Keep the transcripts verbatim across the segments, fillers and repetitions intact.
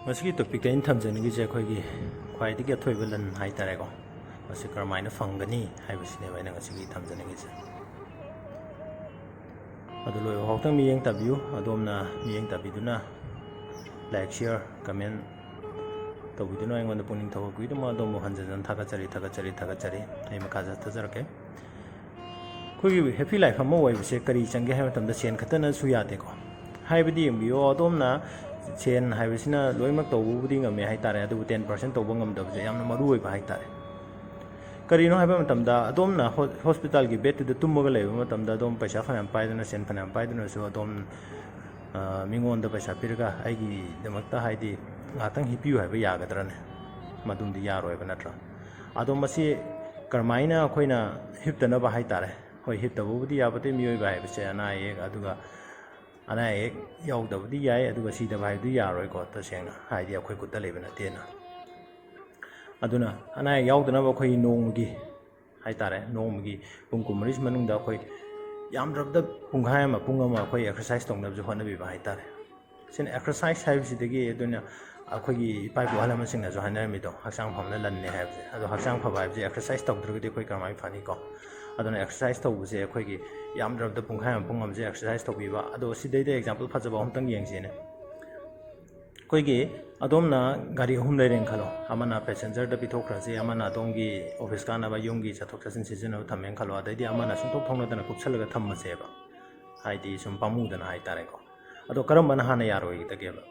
ꯃꯁꯤꯒꯤ ꯇꯣꯄꯤꯛꯇ ꯑꯩꯅ ꯊꯝꯖꯅꯤꯡꯉꯤꯁꯦ ꯑꯩꯈꯣꯏꯒꯤ ꯈ꯭ꯋꯥꯏꯗꯒꯤ ꯑꯊꯣꯏꯕ ꯂꯟ ꯍꯥꯏꯇꯥꯔꯦꯀꯣ, ꯃꯁꯤ ꯀꯔꯝꯍꯥꯏꯅ ꯐꯪꯒꯅꯤ ꯍꯥꯏꯕꯁꯤꯅꯦꯕ ꯑꯩꯅ ꯉꯁꯤꯒꯤ ꯊꯝꯖꯅꯤꯡꯉꯤꯁꯦ꯫ ꯑꯗꯨ ꯂꯣꯏꯕ ꯐꯥꯎꯇꯪ ꯃꯤꯠꯌꯦꯡ ꯇꯥꯕꯤꯌꯨ꯫ ꯑꯗꯣꯝꯅ ꯃꯤꯠꯌꯦꯡ ꯇꯥꯕꯤꯗꯨꯅ like, share, comment ꯇꯧꯕꯤꯗꯨꯅ ꯑꯩꯉꯣꯟꯗ ꯄꯨꯛꯅꯤꯡ ꯊꯧꯒꯠꯄꯤꯗꯨꯅ ꯑꯗꯣꯝꯕꯨ ꯍꯟꯖꯟ ꯍꯟꯖꯟ ꯊꯥꯒꯠꯆꯔꯤ, ꯊꯥꯒꯠꯆꯔꯤ, ꯊꯥꯒꯠꯆꯔꯤ꯫ ꯑꯩ ꯃꯈꯥ ꯆꯠꯊꯖꯔꯛꯀꯦ꯫ ꯑꯩꯈꯣꯏꯒꯤ happy life ꯑꯃ ꯑꯣꯏꯕꯁꯦ ꯀꯔꯤ ꯆꯪꯒꯦ ꯍꯥꯏꯕ ꯃꯇꯝꯗ ꯁꯦꯟ ꯈꯛꯇꯅꯁꯨ ꯌꯥꯗꯦꯀꯣ꯫ ꯍꯥꯏꯕꯗꯤ ꯌꯦꯡꯕꯤꯌꯣ, ꯑꯗꯣꯝꯅ ꯁꯦꯟ ꯍꯥꯏꯕꯁꯤꯅ ꯂꯣꯏꯅꯃꯛ ꯇꯧꯕꯕꯨꯗꯤ ꯉꯝꯃꯦ ꯍꯥꯏꯇꯥꯔꯦ, ꯑꯗꯨꯕꯨ ten percent ꯇꯧꯕ ꯉꯝꯗꯕꯁꯦ ꯌꯥꯝꯅ ꯃꯔꯨ ꯑꯣꯏꯕ ꯍꯥꯏꯇꯥꯔꯦ꯫ ꯀꯔꯤꯅꯣ ꯍꯥꯏꯕ ꯃꯇꯝꯗ ꯑꯗꯣꯝꯅ ꯍꯣ-, ꯍꯣꯁꯄꯤꯇꯥꯜꯒꯤ ꯕꯦꯗꯇꯨꯗ ꯇꯨꯝꯃꯒ ꯂꯩꯕ ꯃꯇꯝꯗ ꯑꯗꯣꯝ ꯄꯩꯁꯥ ꯐꯅꯌꯥꯝ ꯄꯥꯏꯗꯨꯅ, ꯁꯦꯟ ꯐꯅꯌꯥꯝ ꯄꯥꯏꯗꯨꯅꯁꯨ ꯑꯗꯣꯝ, ꯑ, ꯃꯤꯉꯣꯟꯗ ꯄꯩꯁꯥ ꯄꯤꯔꯒ ꯑꯩꯒꯤꯗꯃꯛꯇ ꯍꯥꯏꯗꯤ ꯉꯥꯏꯍꯥꯛꯇꯪ ꯍꯤꯞꯄꯤꯌꯨ ꯍꯥꯏꯕ ꯌꯥꯒꯗ꯭ꯔꯅꯦ? ꯃꯗꯨꯝꯗꯤ ꯌꯥꯔꯣꯏꯕ ꯅꯠꯇ꯭ꯔꯥ? ꯑꯗꯣ ꯃꯁꯤ ꯀꯔꯝꯍꯥꯏꯅ ꯑꯩꯈꯣꯏꯅ ꯍꯤꯞꯇꯅꯕ ꯍꯥꯏꯇꯥꯔꯦ? ꯍꯣꯏ, ꯍꯤꯞꯇꯕꯕꯨꯗꯤ ꯌꯥꯄꯣꯠꯇꯦ, ꯃꯤꯑꯣꯏꯕ ꯍꯥꯏꯕꯁꯦ ꯑꯅꯥ ꯑꯌꯦꯛ, ꯑꯗꯨꯒ ꯑꯅꯥ ꯑꯌꯦꯛ ꯌꯥꯎꯗꯕꯗꯤ ꯌꯥꯏ, ꯑꯗꯨꯒ ꯁꯤꯗꯕ ꯍꯥꯏꯕꯗꯤ ꯌꯥꯔꯣꯏꯀꯣ꯫ ꯇꯁꯦꯡꯅ ꯍꯥꯏꯗꯤ ꯑꯩꯈꯣꯏ ꯈꯨꯠꯇ ꯂꯩꯕ ꯅꯠꯇꯦꯅ꯫ ꯑꯗꯨꯅ ꯑꯅꯥ ꯑꯌꯦꯛ ꯌꯥꯎꯗꯅꯕ ꯑꯩꯈꯣꯏ ꯅꯣꯡꯃꯒꯤ ꯍꯥꯏꯇꯥꯔꯦ, ꯅꯣꯡꯃꯒꯤ ꯄꯨꯡ ꯀꯨꯟꯃꯔꯤꯁꯤ ꯃꯅꯨꯡꯗ ꯑꯩꯈꯣꯏ ꯌꯥꯝꯗ꯭ꯔꯕꯗ ꯄꯨꯡꯈꯥꯏ ꯑꯃ, ꯄꯨꯡ ꯑꯃ ꯑꯩꯈꯣꯏ exercise ꯇꯧꯅꯕꯁꯨ ꯍꯣꯠꯅꯕꯤꯕ ꯍꯥꯏꯇꯥꯔꯦ꯫ ꯁꯤꯅ exercise ꯍꯥꯏꯕꯁꯤꯗꯒꯤ ꯑꯗꯨꯅ ꯑꯩꯈꯣꯏꯒꯤ ꯏꯄꯥ ꯏꯄꯨ ꯑꯍꯜ ꯂꯃꯟꯁꯤꯡꯅꯁꯨ ꯍꯥꯏꯅꯔꯝꯃꯤꯗꯣ, "ꯍꯛꯆꯥꯡ ꯐꯕꯅ ꯂꯟꯅꯤ" ꯍꯥꯏꯕꯁꯦ꯫ ꯑꯗꯣ ꯍꯛꯆꯥꯡ ꯐꯕ ꯍꯥꯏꯕꯁꯦ exercise ꯇꯧꯗ꯭ꯔꯒꯗꯤ ꯑꯩꯈꯣꯏ ꯀꯔꯝꯍꯥꯏꯅ ꯐꯅꯤꯀꯣ? ꯑꯗꯨꯅ exercise ꯇꯧꯕꯁꯦ ꯑꯩꯈꯣꯏꯒꯤ ꯌꯥꯝꯗ꯭ꯔꯕꯗ ꯄꯨꯡꯈꯥꯏ ꯑꯃ, ꯄꯨꯡ ꯑꯃꯁꯦ exercise ꯇꯧꯕꯤꯕ꯫ ꯑꯗꯣ ꯁꯤꯗꯩꯗ example ꯐꯖꯕ ꯑꯃꯇꯪ ꯌꯦꯡꯁꯤꯅꯦ꯫ ꯑꯩꯈꯣꯏꯒꯤ ꯑꯗꯣꯝꯅ ꯒꯥꯔꯤ ꯑꯍꯨꯝ ꯂꯩꯔꯦꯅ ꯈꯜꯂꯣ, ꯑꯃꯅ passengerꯗ ꯄꯤꯊꯣꯛꯈ꯭ꯔꯁꯦ, ꯑꯃꯅ ꯑꯗꯣꯝꯒꯤ office ꯀꯥꯅꯕ, ꯌꯨꯝꯒꯤ ꯆꯠꯊꯣꯛ ꯆꯠꯁꯤꯟ ꯁꯤꯖꯤꯟꯅꯕ ꯊꯝꯃꯦꯅ ꯈꯜꯂꯣ, ꯑꯗꯩꯗꯤ ꯑꯃꯅ ꯁꯨꯡꯊꯣꯛ ꯊꯣꯛꯅꯗꯅ ꯀꯨꯞꯁꯜꯂꯒ ꯊꯝꯃꯁꯦꯕ, ꯍꯥꯏꯗꯤ ꯁꯨꯝ ꯄꯥꯝꯃꯨꯗꯅ ꯍꯥꯏꯇꯥꯔꯦꯀꯣ꯫ ꯑꯗꯣ ꯀꯔꯝꯕꯅ ꯍꯥꯟꯅ ꯌꯥꯔꯣꯏꯒꯗꯒꯦꯕ?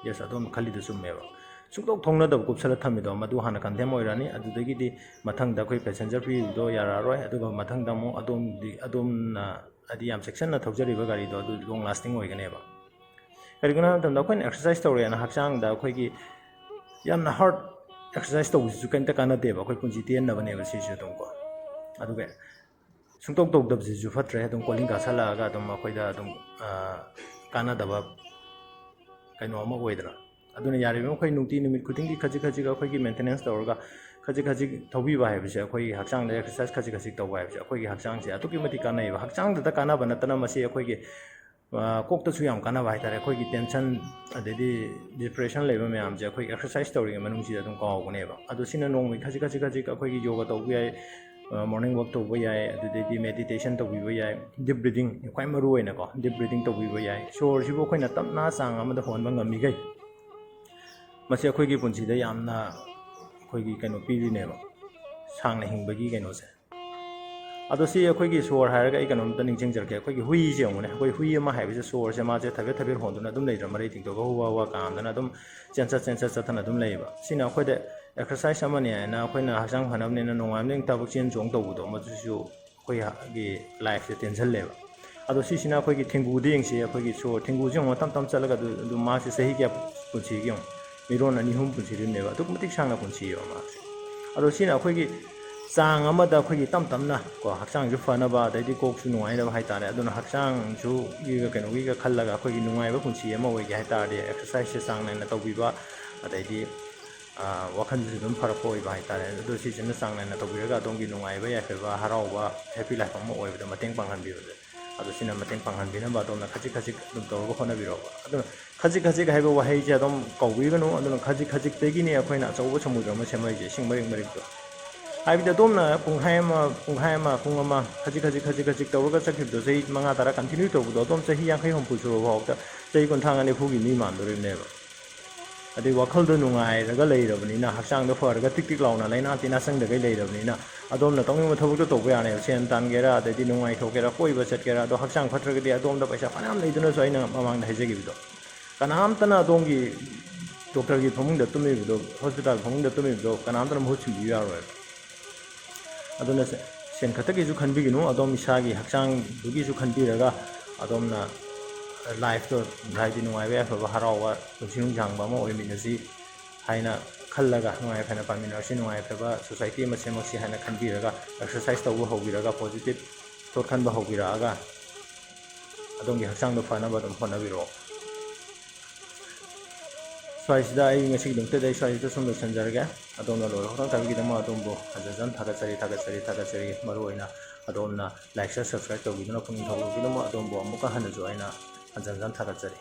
Yes, ꯑꯗꯣꯝ ꯈꯜꯂꯤꯗꯣ ꯆꯨꯝꯃꯦꯕ꯫ ꯁꯨꯡꯊꯣꯛ ꯊꯣꯛꯅꯗꯕ ꯀꯨꯞꯁꯜꯂ ꯊꯝꯃꯤꯗꯣ, ꯃꯗꯨ ꯍꯥꯟꯅ condemn ꯑꯣꯏꯔꯅꯤ꯫ ꯑꯗꯨꯗꯒꯤꯗꯤ ꯃꯊꯪꯗ ꯑꯩꯈꯣꯏ passenger ꯄꯤꯔꯤꯕꯗꯣ ꯌꯥꯔꯛꯑꯔꯣꯏ꯫ ꯑꯗꯨꯒ ꯃꯊꯪꯗ ꯑꯃꯨꯛ ꯑꯗꯣꯝꯗꯤ, ꯑꯗꯣꯝꯅ ꯍꯥꯏꯗꯤ ꯌꯥꯝ ꯆꯦꯛꯁꯤꯟꯅ ꯊꯧꯖꯔꯤꯕ ꯒꯥꯔꯤꯗꯣ ꯑꯗꯨ long lasting ꯑꯣꯏꯒꯅꯦꯕ꯫ ꯀꯔꯤꯒꯤꯅꯣ ꯍꯥꯏꯕ ꯃꯇꯝꯗ ꯑꯩꯈꯣꯏꯅ exercise ꯇꯧꯔꯦꯅ ꯍꯛꯆꯥꯡꯗ ꯑꯩꯈꯣꯏꯒꯤ ꯌꯥꯝꯅ hard exercise ꯇꯧꯕꯁꯤꯁꯨ ꯀꯔꯤꯝꯇ ꯀꯥꯟꯅꯗꯦꯕ, ꯑꯩꯈꯣꯏ ꯄꯨꯟꯁꯤ ꯇꯦꯟꯅꯕꯅꯦꯕ ꯁꯤꯁꯨ ꯑꯗꯨꯝꯀꯣ꯫ ꯑꯗꯨꯒ ꯁꯨꯡꯇꯧ ꯇꯧꯗꯕꯁꯤꯁꯨ ꯐꯠꯇ꯭ꯔꯦ, ꯑꯗꯨꯝ ꯀꯣꯂꯤꯡ ꯀꯥꯁꯜꯂꯛꯑꯒ ꯑꯗꯨꯝ ꯑꯩꯈꯣꯏꯗ ꯑꯗꯨꯝ, ꯑ, ꯀꯥꯟꯅꯗꯕ ꯀꯩꯅꯣ ꯑꯃ ꯑꯣꯏꯗꯅ꯫ ꯑꯗꯨꯅ ꯌꯥꯔꯤꯕ ꯃꯈꯩ ꯅꯨꯡꯇꯤ ꯅꯨꯃꯤꯠ ꯈꯨꯗꯤꯡꯒꯤ ꯈꯖꯤꯛ ꯈꯖꯤꯛ ꯑꯩꯈꯣꯏꯒꯤ maintenance ꯇꯧꯔꯒ ꯈꯖꯤꯛ ꯈꯖꯤꯛ ꯊꯧꯕꯤꯕ ꯍꯥꯏꯕꯁꯦ, ꯑꯩꯈꯣꯏꯒꯤ ꯍꯛꯆꯥꯡꯗ exercise ꯈꯖꯤꯛ ꯈꯖꯤꯛ ꯇꯧꯕ ꯍꯥꯏꯕꯁꯦ ꯑꯩꯈꯣꯏꯒꯤ ꯍꯛꯆꯥꯡꯁꯦ ꯑꯗꯨꯛꯀꯤ ꯃꯇꯤꯛ ꯀꯥꯟꯅꯩꯌꯦꯕ꯫ ꯍꯛꯆꯥꯡꯗꯇ ꯀꯥꯟꯅꯕ ꯅꯠꯇꯅ ꯃꯁꯤ ꯑꯩꯈꯣꯏꯒꯤ ꯀꯣꯛꯇꯁꯨ ꯌꯥꯝ ꯀꯥꯟꯅꯕ ꯍꯥꯏꯇꯥꯔꯦ꯫ ꯑꯩꯈꯣꯏꯒꯤ tension ꯑꯗꯩꯗꯤ depression ꯂꯩꯕ ꯃꯌꯥꯝꯁꯦ ꯑꯩꯈꯣꯏꯒꯤ exercise ꯇꯧꯔꯤꯉꯩ ꯃꯅꯨꯡꯁꯤꯗ ꯑꯗꯨꯝ ꯀꯥꯎꯕꯅꯦꯕ꯫ ꯑꯗꯣ ꯁꯤꯅ ꯅꯣꯡꯃꯒꯤ ꯈꯖꯤꯛ ꯈꯖꯤꯛ ꯈꯖꯤꯛ ꯑꯩꯈꯣꯏꯒꯤ yoga ꯇꯧꯕ ꯌꯥꯏ, morning walk ꯇꯧꯕ ꯌꯥꯏ, ꯑꯗꯨꯗꯩꯗꯤ meditation ꯇꯧꯕꯤꯕ ꯌꯥꯏ, deep breathing ꯈ꯭ꯋꯥꯏ ꯃꯔꯨ ꯑꯣꯏꯅꯀꯣ, deep breathing ꯇꯧꯕꯤꯕ ꯌꯥꯏ꯫ ꯁꯣꯔꯁꯤꯕꯨ ꯑꯩꯈꯣꯏꯅ ꯇꯞꯅ ꯆꯥꯡ ꯑꯃꯗ ꯍꯣꯟꯕ ꯉꯝꯃꯤꯈꯩ ꯃꯁꯤ ꯑꯩꯈꯣꯏꯒꯤ ꯄꯨꯟꯁꯤꯗ ꯌꯥꯝꯅ ꯑꯩꯈꯣꯏꯒꯤ ꯀꯩꯅꯣ ꯄꯤꯔꯤꯅꯦꯕ, ꯁꯥꯡꯅ ꯍꯤꯡꯕꯒꯤ ꯀꯩꯅꯣꯁꯦ꯫ ꯑꯗꯣ ꯁꯤ ꯑꯩꯈꯣꯏꯒꯤ ꯁꯣꯔ ꯍꯥꯏꯔꯒ ꯑꯩ ꯀꯩꯅꯣꯝꯇ ꯅꯤꯡꯁꯤꯡꯖꯔꯛꯀꯦ꯫ ꯑꯩꯈꯣꯏꯒꯤ ꯍꯨꯏꯁꯦ ꯌꯦꯡꯉꯨꯅꯦ, ꯑꯩꯈꯣꯏ ꯍꯨꯏ ꯑꯃ ꯍꯥꯏꯕꯁꯦ ꯁꯣꯔꯁꯦ ꯃꯥꯁꯦ ꯊꯕꯦꯠ ꯊꯕꯦꯠ ꯍꯣꯟꯗꯨꯅ ꯑꯗꯨꯝ ꯂꯩꯇ꯭ꯔꯥ? ꯃꯔꯩ ꯇꯤꯡꯊꯣꯛꯑꯒ ꯍꯨ ꯍꯥ ꯍꯨ ꯍꯥ ꯀꯥꯝꯗꯅ ꯑꯗꯨꯝ ꯆꯦꯟꯆꯠ ꯆꯦꯟꯆꯠ ꯆꯠꯇꯅ ꯑꯗꯨꯝ ꯂꯩꯌꯦꯕ꯫ ꯁꯤꯅ ꯑꯩꯈꯣꯏꯗ exercise ꯑꯃꯅꯤ ꯍꯥꯏꯅ, ꯑꯩꯈꯣꯏꯅ ꯍꯛꯆꯥꯡ ꯐꯅꯕꯅꯦꯅ ꯅꯣꯡꯉꯥꯟꯕꯗꯒꯤ ꯊꯕꯛ ꯆꯦꯟ ꯆꯣꯡ ꯇꯧꯕꯗꯣ, ꯃꯗꯨꯁꯨ ꯑꯩꯈꯣꯏꯒꯤ lifeꯁꯦ ꯇꯦꯟꯁꯤꯜꯂꯦꯕ꯫ ꯑꯗꯣ ꯁꯤꯁꯤꯅ ꯑꯩꯈꯣꯏꯒꯤ ꯊꯦꯡꯒꯨꯗ ꯌꯦꯡꯁꯤ, ꯑꯩꯈꯣꯏꯒꯤ ꯁꯣꯔ ꯊꯦꯡꯒꯨꯁꯦ ꯌꯦꯡꯉꯣ, ꯇꯞ ꯇꯞ ꯆꯠꯂꯒ ꯑꯗꯨ, ꯑꯗꯨ ꯃꯥꯁꯦ ꯆꯍꯤ ꯀꯌꯥ ꯄꯨꯟꯁꯤꯒꯦ ꯌꯦꯡꯉꯣ, ꯃꯤꯔꯣꯟ ꯑꯅꯤ ꯑꯍꯨꯝ ꯄꯨꯟꯁꯤꯔꯤꯕꯅꯦꯕ, ꯑꯗꯨꯛ ꯃꯇꯤꯛ ꯁꯥꯡꯅ ꯄꯨꯟꯁꯤꯌꯦꯕ ꯃꯥꯁꯦ꯫ ꯑꯗꯣ ꯁꯤꯅ ꯑꯩꯈꯣꯏꯒꯤ ꯆꯥꯡ ꯑꯃꯗ ꯑꯩꯈꯣꯏꯒꯤ ꯇꯞ ꯇꯞꯅ ꯀꯣ, ꯍꯛꯆꯥꯡꯁꯨ ꯐꯅꯕ, ꯑꯗꯩꯗꯤ ꯀꯣꯛꯁꯨ ꯅꯨꯡꯉꯥꯏꯅꯕ ꯍꯥꯏꯇꯥꯔꯦ꯫ ꯑꯗꯨꯅ ꯍꯛꯆꯥꯡꯁꯨ ꯒꯤꯒ ꯀꯩꯅꯣꯒꯤꯒ ꯈꯜꯂꯒ ꯑꯩꯈꯣꯏꯒꯤ ꯅꯨꯡꯉꯥꯏꯕ ꯄꯨꯟꯁꯤ ꯑꯃ ꯑꯣꯏꯒꯦ ꯍꯥꯏ ꯇꯥꯔꯗꯤ exerciseꯁꯦ ꯆꯥꯡ ꯅꯥꯏꯅ ꯇꯧꯕꯤꯕ, ꯑꯗꯩꯗꯤ ꯋꯥꯈꯜꯁꯤꯁꯨ ꯑꯗꯨꯝ ꯐꯔꯛꯄ ꯑꯣꯏꯕ ꯍꯥꯏꯇꯥꯔꯦ꯫ ꯑꯗꯣ ꯁꯤꯁꯤꯅ ꯆꯥꯡ ꯅꯥꯏꯅ ꯇꯧꯕꯤꯔꯒ ꯑꯗꯣꯝꯒꯤ ꯅꯨꯡꯉꯥꯏꯕ, ꯌꯥꯏꯐꯕ, ꯍꯔꯥꯎꯕ, happy life ꯑꯃ ꯑꯣꯏꯕꯗ ꯃꯇꯦꯡ ꯄꯥꯡꯍꯟꯕꯤꯕꯁꯦ꯫ ꯑꯗꯣ ꯁꯤꯅ ꯃꯇꯦꯡ ꯄꯥꯡꯍꯟꯕꯤꯅꯕ ꯑꯗꯣꯝꯅ ꯈꯖꯤꯛ ꯈꯖꯤꯛ ꯑꯗꯨꯝ ꯇꯧꯔꯒ ꯍꯣꯠꯅꯕꯤꯔꯛꯑꯣ꯫ ꯑꯗꯨꯅ ꯈꯖꯤꯛ ꯈꯖꯤꯛ ꯍꯥꯏꯕ ꯋꯥꯍꯩꯁꯦ ꯑꯗꯨꯝ ꯀꯧꯕꯤꯒꯅꯨ꯫ ꯑꯗꯨꯅ ꯈꯖꯤꯛ ꯈꯖꯤꯛꯇꯒꯤꯅꯤ ꯑꯩꯈꯣꯏꯅ ꯑꯆꯧꯕ ꯁꯃꯨꯗ꯭ꯔ ꯑꯃ ꯁꯦꯝꯃꯛꯏꯁꯦ, ꯏꯁꯤꯡ ꯃꯔꯤꯛ ꯃꯔꯤꯛꯇꯣ꯫ ꯍꯥꯏꯕꯗꯤ ꯑꯗꯣꯝꯅ ꯄꯨꯡꯈꯥꯏ ꯑꯃ, ꯄꯨꯡꯈꯥꯏ ꯑꯃ, ꯄꯨꯡ ꯑꯃ, ꯈꯖꯤꯛ ꯈꯖꯤꯛ, ꯈꯖꯤꯛ ꯈꯖꯤꯛ ꯇꯧꯔꯒ ꯆꯠꯈꯤꯕꯗꯣ, ꯆꯍꯤ ꯃꯉꯥ ꯇꯔꯥ continue ꯇꯧꯕꯗꯣ, ꯑꯗꯣꯝ ꯆꯍꯤ ꯌꯥꯡꯈꯩ ꯍꯨꯝꯐꯨ ꯁꯨꯔꯕ ꯐꯥꯎꯗ ꯆꯍꯤ ꯀꯨꯟꯊ꯭ꯔꯥ ꯅꯤꯐꯨꯒꯤ ꯃꯤ ꯃꯥꯟꯗꯣꯔꯤꯕꯅꯦꯕ꯫ ꯑꯗꯩ ꯋꯥꯈꯜꯗꯣ ꯅꯨꯡꯉꯥꯏꯔꯒ ꯂꯩꯔꯕꯅꯤꯅ, ꯍꯛꯆꯥꯡꯗꯣ ꯐꯔꯒ ꯇꯤꯛ ꯇꯤꯛ ꯂꯥꯎꯅ ꯂꯥꯏꯅꯥ ꯇꯤꯟꯅꯥ ꯆꯪꯗꯈꯩ ꯂꯩꯔꯕꯅꯤꯅ, ꯑꯗꯣꯝꯅ ꯇꯧꯅꯤꯡꯕ ꯊꯕꯛꯇꯣ ꯇꯧꯕ ꯌꯥꯔꯦꯕ꯫ ꯁꯦꯟ ꯇꯥꯟꯒꯦꯔꯥ, ꯑꯗꯩꯗꯤ ꯅꯨꯡꯉꯥꯏꯊꯣꯛꯀꯦꯔꯥ, ꯀꯣꯏꯕ ꯆꯠꯀꯦꯔꯥ, ꯑꯗꯣ ꯍꯛꯆꯥꯡ ꯐꯠꯇ꯭ꯔꯒꯗꯤ ꯑꯗꯣꯝꯗ ꯄꯩꯁꯥ ꯐꯅꯌꯥꯝ ꯂꯩꯗꯨꯅꯁꯨ, ꯑꯩꯅ ꯃꯃꯥꯡꯗ ꯍꯥꯏꯖꯈꯤꯕꯗꯣ, ꯀꯅꯥꯝꯇꯅ ꯑꯗꯣꯝꯒꯤ doctorꯒꯤ ꯐꯃꯨꯡꯗ ꯇꯨꯝꯃꯤꯕꯗꯣ, hospital ꯐꯃꯨꯡꯗ ꯇꯨꯝꯃꯤꯕꯗꯣ ꯀꯅꯥꯝꯇꯅ ꯃꯍꯨꯠ ꯁꯤꯟꯕꯤꯌꯨ ꯌꯥꯔꯣꯏꯕ꯫ ꯑꯗꯨꯅ ꯁꯦ-, ꯁꯦꯟ ꯈꯛꯇꯒꯤꯁꯨ ꯈꯟꯕꯤꯒꯅꯨ, ꯑꯗꯣꯝ ꯏꯁꯥꯒꯤ ꯍꯛꯆꯥꯡꯗꯨꯒꯤꯁꯨ ꯈꯟꯕꯤꯔꯒ ꯑꯗꯣꯝꯅ lifeꯇꯣ, ꯍꯥꯏꯗꯤ ꯅꯨꯡꯉꯥꯏꯕ ꯌꯥꯏꯐꯕ ꯍꯔꯥꯎꯕ ꯄꯨꯟꯁꯤ ꯅꯨꯡꯁꯥꯡꯕ ꯑꯃ ꯑꯣꯏꯃꯤꯟꯅꯁꯤ ꯍꯥꯏꯅ ꯈꯜꯂꯒ, ꯅꯨꯡꯉꯥꯏ ꯌꯥꯏꯐꯅ ꯄꯥꯟꯃꯤꯟꯅꯔꯁꯤ, ꯅꯨꯡꯉꯥꯏ ꯌꯥꯏꯐꯕ society ꯑꯃ ꯁꯦꯝꯃꯛꯁꯤ ꯍꯥꯏꯅ ꯈꯟꯕꯤꯔꯒ exercise ꯇꯧꯕ ꯍꯧꯕꯤꯔꯒ positive thought ꯈꯟꯕ ꯍꯧꯕꯤꯔꯛꯑꯒ ꯑꯗꯣꯝꯒꯤ ꯍꯛꯆꯥꯡꯗꯣ ꯐꯅꯕ ꯑꯗꯨꯝ ꯍꯣꯠꯅꯕꯤꯔꯛꯑꯣ꯫ ꯁ꯭ꯋꯥꯏꯁꯤꯗ ꯑꯩ ꯉꯁꯤꯒꯤꯗꯃꯛꯇꯗꯤ ꯑꯩ ꯁ꯭ꯋꯥꯏꯁꯤꯗ ꯁꯨꯝ ꯂꯣꯏꯁꯤꯟꯖꯔꯒꯦ꯫ ꯑꯗꯣꯝꯅ ꯂꯣꯏꯕ ꯈꯛꯇꯪ ꯇꯥꯕꯤꯒꯤꯗꯃꯛ ꯑꯗꯣꯝꯕꯨ ꯍꯟꯖꯟ ꯍꯟꯖꯟ ꯊꯥꯒꯠꯆꯔꯤ, ꯊꯥꯒꯠꯆꯔꯤ, ꯊꯥꯒꯠꯆꯔꯤ꯫ ꯃꯔꯨꯑꯣꯏꯅ ꯑꯗꯣꯝꯅ like, share, subscribe ꯇꯧꯕꯤꯗꯨꯅ ꯄꯨꯛꯅꯤꯡ ꯊꯧꯒꯠꯄꯤꯗꯨꯅ ꯑꯗꯣꯝꯕꯨ ꯑꯃꯨꯛꯀ ꯍꯟꯅꯁꯨ ꯑꯩꯅ ꯍꯟꯖꯟ ꯍꯟꯖꯟ ꯊꯥꯒꯠꯆꯔꯤ꯫